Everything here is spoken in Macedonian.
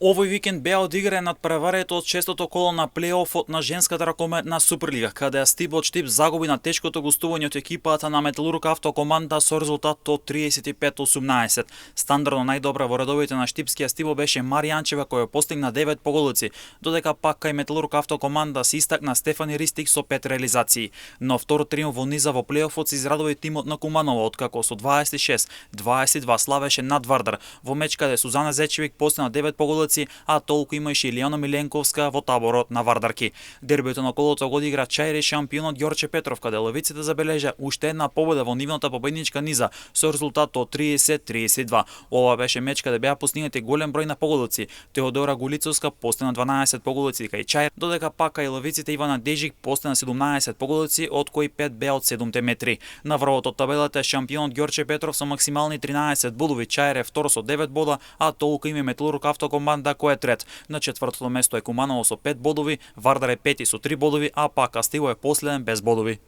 Овој викенд беа одиграни надпреварите од шестото коло на плейофот на женската ракометна Суперлига, каде ја Стибот Штип загуби на тешкото гостување од екипата на Металург автокоманда со резултат од 35-18. Стандардно најдобра во редовите на штипскија Стибо беше Маријанчева која постигна 9 поголици, додека пак кај Металург автокоманда се истакна Стефани Ристик со 5 реализации. Но втор триумф во низа во плейофот се израдува и тимот на Куманово, откако со 26-22 славеше над Вардар во меч каде Сузана Зечевик постигна 9 поголици, а толку имаше и Илијана Миленковска во таборот на Вардарки. Дербиото на колото го одигра Чајри шампионот Ѓорче Петров, каде левиците забележа уште една победа во нивната победничка низа со резултат од 30-32. Ова беше меч каде беа постигнати голем број на поголици. Теодора Голицовска постигна 12 поголици кај Чајр, додека пак кај левиците Ивана Дежик постигна 17 поголици, од кои 5 беа од 7 метри. На врвот од табелата е шампионот Ѓорче Петров со максимални 13 бодови, Чајр е втор со 9 бода, а толку има Металург автокоманда кој е трет. На четвртото место е Куманово со 5 бодови, Вардар е пети со 3 бодови, а пак Стиво е последен без бодови.